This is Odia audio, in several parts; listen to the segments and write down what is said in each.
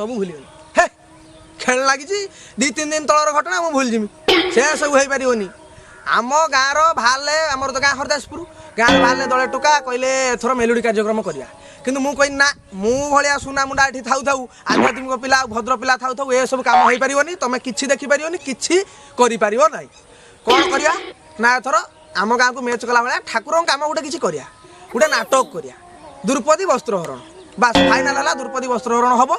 ସବୁ ଭୁଲିଗଲି। ହେ, ଖେଳ ଲାଗିଛି, 2-3 ଦିନ ତଳର ଘଟଣା ମୁଁ ଭୁଲିଯିବି? ସେ ସବୁ ହେଇପାରିବନି। ଆମ ଗାଁର ବାହାରିଲେ, ଆମର ତ ଗାଁ ହରଦାସପୁର, ଗାଁରେ ବାହାରିଲେ ଦଳେ ଟୋକା, କହିଲେ ଏଥର ମେଲୋଡ଼ି କାର୍ଯ୍ୟକ୍ରମ କରିବା। କିନ୍ତୁ ମୁଁ କହିଲି ନା, ମୁଁ ଭଳିଆ ସୁନା ମୁଣ୍ଡା ଏଠି ଥାଉ ଥାଉ, ଆଧ୍ୟାତ୍ମିକ ପିଲା ଆଉ ଭଦ୍ର ପିଲା ଥାଉ ଥାଉ, ଏସବୁ କାମ ହେଇପାରିବନି। ତମେ କିଛି ଦେଖିପାରିବନି, କିଛି କରିପାରିବ ନାହିଁ। କ'ଣ କରିବା ନା, ଏଥର ଆମ ଗାଁକୁ ମ୍ୟାଚ୍ କଲା ଭଳିଆ ଠାକୁରଙ୍କ କାମ ଗୋଟେ କିଛି କରିବା, ଗୋଟେ ନାଟକ କରିବା, ଦ୍ରୌପଦୀ ବସ୍ତ୍ରହରଣ। ବାସ୍, ଫାଇନାଲ ହେଲା, ଦ୍ରୌପଦୀ ବସ୍ତ୍ରହରଣ ହବ।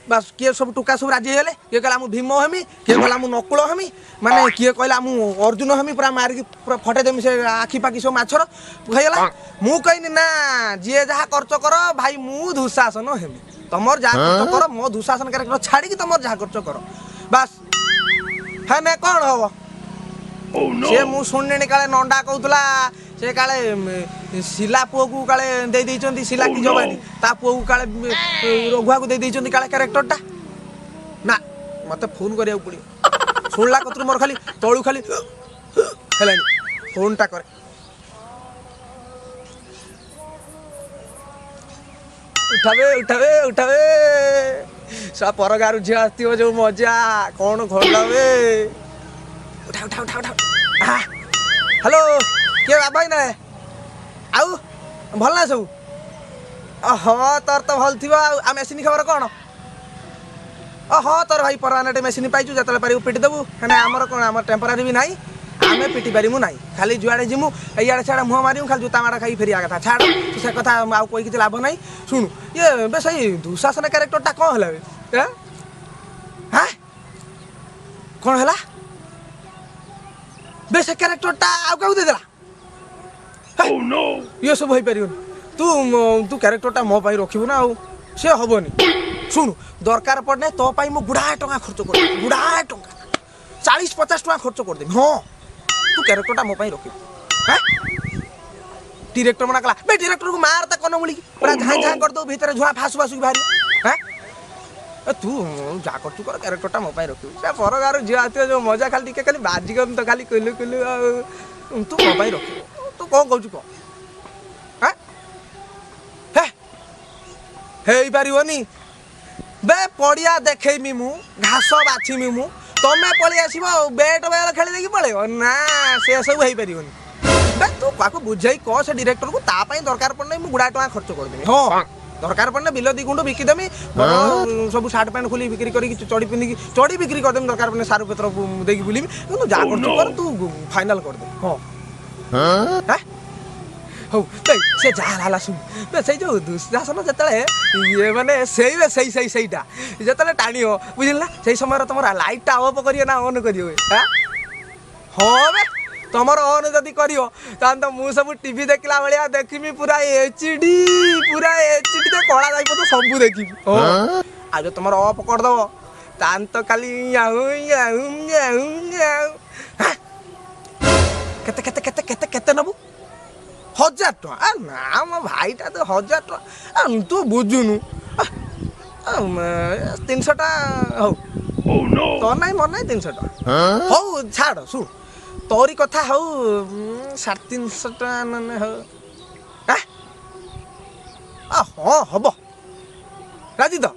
ବାସ୍, କିଏ ସବୁ ଟୋକା ସବୁ ରାଜି ହେଇଗଲେ। କିଏ କହିଲା ମୁଁ ଭୀମ ହେମି, କିଏ କହିଲା ମୁଁ ନକୁଳ ହେମି, ମାନେ କିଏ କହିଲା ମୁଁ ଅର୍ଜୁନ ହେମି, ପୁରା ମାରିକି ପୁରା ଫଟେଇ ଦେମି ସେ ଆଖି ପାଖି ସବୁ ମାଛର ହେଇଗଲା। ମୁଁ କହିନି ନା, ଯିଏ ଯାହା ଖର୍ଚ୍ଚ କର ଭାଇ, ମୁଁ ଦୁଃଶାସନ ହେମି। ତମର ଯାହା ଖର୍ଚ୍ଚ କର, ମୋ ଦୁଃଶାସନ କ୍ୟାରେକ୍ଟର ଛାଡ଼ିକି ତମର ଯାହା ଖର୍ଚ୍ଚ କର। ବାସ୍, ହେନେ କ'ଣ ହବ? ସେ ମୁଁ ଶୁଣିଲିଣି କାଳେ ନଣ୍ଡା କହୁଥିଲା, ସେ କାଳେ ଶିଲା ପୁଅକୁ କାଳେ ଦେଇ ଦେଇଛନ୍ତି, ଶିଲା କି ଜବାନି, ତା ପୁଅକୁ କାଳେ ରଘୁଆକୁ ଦେଇ ଦେଇଛନ୍ତି କାଳେ କ୍ୟାରେକ୍ଟରଟା। ନା, ମତେ ଫୋନ କରିବାକୁ ପଡ଼ିବ। ଶୁଣିଲା କତରୁ ମୋର ଖାଲି ତଳୁ ଖାଲି ହେଲାଣି। ଫୋନଟା କରେ। ଉଠାବେ, ଉଠାବେ, ଉଠାବେ। ସା ପର ଗାଁରୁ ଝିଅ ଆସିଥିବ, ଯୋଉ ମଜା, କ'ଣ ଘଟାବେ। ଉଠା, ଉଠା, ଉଠା, ଉଠା। ହ୍ୟାଲୋ, କିଏ ବାବା ନା? ଆଉ ଭଲ ନା ସବୁ? ହଁ, ତୋର ତ ଭଲ ଥିବ। ଆଉ ଆଉ ମେସିନ୍ ଖବର କ'ଣ? ଓ ହଁ, ତୋର ଭାଇ ପରମାନେଣ୍ଟ ମେସିନ୍ ପାଇଛୁ, ଯେତେବେଳେ ପାରିବୁ ପିଟି ଦେବୁ। ହେଲେ ଆମର କ'ଣ? ଆମର ଟେମ୍ପରାରୀ ବି ନାହିଁ, ଆମେ ପିଟି ପାରିବୁ ନାହିଁ। ଖାଲି ଯୁଆଡ଼େ ଯିମୁ, ଇଆଡ଼େ ସିଆଡ଼େ ମୁହଁ ମାରିବୁ, ଖାଲି ଜୁତା ମାଡ଼ ଖାଇ ଫେରିବା କଥା। ଛାଡ଼ ତୁ ସେ କଥା, ଆଉ କହି କିଛି ଲାଭ ନାହିଁ। ଶୁଣୁ, ଇଏ ଏବେ ସେଇ ଦୁଃଶାସନ କ୍ୟାରେକ୍ଟରଟା କ'ଣ ହେଲା ବେ? ହାଁ, କ'ଣ ହେଲା ବେ? ସେ କ୍ୟାରେକ୍ଟରଟା ଆଉ କାହାକୁ ଦେଇଦେଲା? ଇଏ ସବୁ ହେଇପାରିବନି। ତୁ ତୁ କ୍ୟାରେକ୍ଟରଟା ମୋ ପାଇଁ ରଖିବୁ ନା ଆଉ ସେ ହବନି। ଶୁଣୁ, ଦରକାର ପଡ଼ିଲେ ତୋ ପାଇଁ ମୁଁ ଗୁଡ଼ାଏ ଟଙ୍କା ଖର୍ଚ୍ଚ କରିଦେବି, ଗୁଡ଼ାଏ ଟଙ୍କା, 40-50 ଟଙ୍କା ଖର୍ଚ୍ଚ କରିଦେବି। ହଁ, ତୁ କ୍ୟାରେକ୍ଟରଟା ମୋ ପାଇଁ ରଖିବୁ। ହାଁ, ଡିରେକ୍ଟର ମନା କଲା ବେ? ଡିରେକ୍ଟରକୁ ମାର ତା କନ ମୁଳିକି ପୁରା ଝାଁ ଝାଁ କରିଦେବୁ, ଭିତରେ ଝୁଆ ଫାସୁ ଫାସୁକି ବାହାରିବ। ହାଁ, ଏ ତୁ ଯାହା କରୁଛୁ କର, କ୍ୟାରେକ୍ଟରଟା ମୋ ପାଇଁ ରଖିବୁ। ସେ ପର ଗାଁରୁ ଝିଅ ଆସିବ, ଯୋଉ ମଜା, ଖାଲି ଟିକେ ଖାଲି ବାଜିଗନି ତ ଖାଲି କୁଲୁ କୁଲୁ। ଆଉ ତୁ ମୋ ପାଇଁ ରଖିବୁ। ତୁ କ'ଣ କହୁଛୁ କହ। ହାଁ, ହେ, ହେଇପାରିବନି ବେ। ପଡ଼ିଆ ଦେଖେଇମି ମୁଁ, ଘାସ ବାଛିମି ମୁଁ, ତମେ ପଳେଇ ଆସିବ ଆଉ ବ୍ୟାଟ୍ ବଲ୍ ଖେଳି ଦେଇକି ପଳେଇବ। ନା, ସେ ସବୁ ହେଇପାରିବନି ବେ। ତୁ କାକୁ ବୁଝେଇ କହ ସେ ଡିରେକ୍ଟରକୁ, ତା ପାଇଁ ଦରକାର ପଡ଼ିଲେ ମୁଁ ଗୁଡ଼ାଏ ଟଙ୍କା ଖର୍ଚ୍ଚ କରିଦେବି। ହଁ, ଦରକାର ପଡ଼ିଲେ ବିଲ 2 ଗୁଣ୍ଠ ବିକିଦେମି, ମୋର ସବୁ ସାର୍ଟ ପ୍ୟାଣ୍ଟ ଖୋଲି ବିକ୍ରି କରିକି, ଚଡ଼ି ପିନ୍ଧିକି ଚଡ଼ି ବିକ୍ରି କରିଦେମି, ଦରକାର ପଡ଼ିଲେ ସାରୁ ପତ୍ର ଦେଇକି ବୁଲିବି। କିନ୍ତୁ ଯାହା କରୁଛୁ କର, ତୁ ଫାଇନାଲ କରିଦେ। ହଁ ହାଁ? ହଉ, ସେ ଯାହା ହେଲା, ଶୁଣ ବେ, ସେଇ ଯୋଉ ଦୁଃଶାସନ ଯେତେବେଳେ ଇଏ ମାନେ ସେଇ ବେ ସେଇ ସେଇ ସେଇଟା ଯେତେବେଳେ ଟାଣିବ, ବୁଝିଲ ନା, ସେଇ ସମୟରେ ତମର ଲାଇଟଟା ଅଫ୍ କରିବ ନା ଅନ୍ କରିବ? ହାଁ, ହଁ ବେ, ତମର ଅନ୍ ଯଦି କରିବ ତାହେଲେ ତ ମୁଁ ସବୁ ଟିଭି ଦେଖିଲା ଭଳିଆ ଦେଖିମି, ପୁରା ଏଚ୍ ଡି, ପୁରା ଏଚ୍ ଡି, କଳା ଯାଇପ ତ ସବୁ ଦେଖିବି। ହଁ, ଆଉ ଯଦି ତମର ଅଫ୍ କରିଦବ ତାହେଲେ ତ ଖାଲି ୟାଉଁ ୟାଉଁ ୟାଉଁ ୟାଉଁ। ହାଁ? କେତେ କେତେ କେତେ କେତେ କେତେ ନବୁ? 1000 ଟଙ୍କା? ଆ ନା, ମୋ ଭାଇଟା ତ 1000 ଟଙ୍କା, ଆ, ତୁ ବୁଝୁନୁ। 300 ଟଙ୍କା ହଉ, ତୋର ନାଇଁ ମୋର ନାଇଁ, 300 ଟଙ୍କା ହଉ। ଛାଡ଼, ଶୁଣ, ତୋରି କଥା ହଉ, 350 ଟଙ୍କା ନହେଲେ ହଉ। ଆ ହଁ, ହବ, ରାଜି ତ?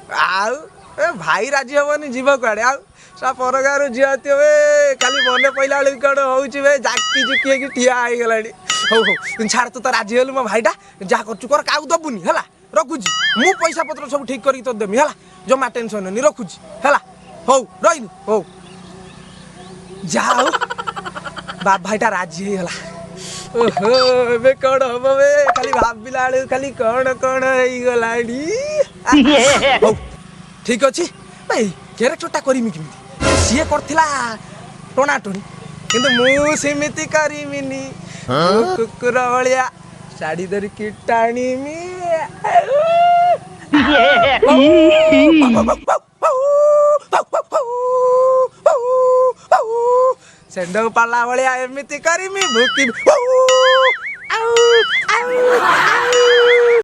ଆଉ ଏ ଭାଇ ରାଜି ହବନି, ଯିବ କୁଆଡ଼େ? ଆଉ ସା ପର ଗାଁରୁ ଝିଅ ଆସିଥିବ ବେ, ଖାଲି ମନେ ପଇଲା ବେଳକୁ କ'ଣ ହଉଛି ବେ, ଜାକି ଜୁକି ହେଇକି ଠିଆ ହେଇଗଲାଣି। ହଉ ହଉ, ଛାଡ଼, ତୁ ତ ରାଜି ହେଲୁ ମୋ ଭାଇଟା, ଯାହା କରୁଛୁ କର, କାହାକୁ ଦବୁନି, ହେଲା? ରଖୁଛି, ମୁଁ ପଇସା ପତ୍ର ସବୁ ଠିକ କରିକି ତୋତେ ଦେମି, ହେଲା? ଜମା ଟେନସନ୍ ନି, ରଖୁଛି, ହେଲା? ହଉ, ରହିନି। ହଉ, ଯାହା ହଉ, ବାପ ଭାଇଟା ରାଜି ହେଇଗଲା। ଓହୋ, ଏବେ କ'ଣ ହବ ବେ? ଖାଲି ଭାବିଲା ବେଳକୁ ଖାଲି କ'ଣ କ'ଣ ହେଇଗଲାଣି। ହଉ, ଠିକ ଅଛି ଭାଇ, କ୍ୟାରେକ୍ଟରଟା କରିମି କେମିତି? ସିଏ କରିଥିଲା ଟଣାଟଣି, କିନ୍ତୁ ମୁଁ ସେମିତି କରିମିନି। ମୁଁ କୁକୁର ଭଳିଆ ଶାଢ଼ୀ ଧରିକି ଟାଣିମି। ଷେଣ୍ଢ ପାଲା ଭଳିଆ ଏମିତି କରିମି, ଭୁକିବି, ଆଉ ଆଉ ଆଉ।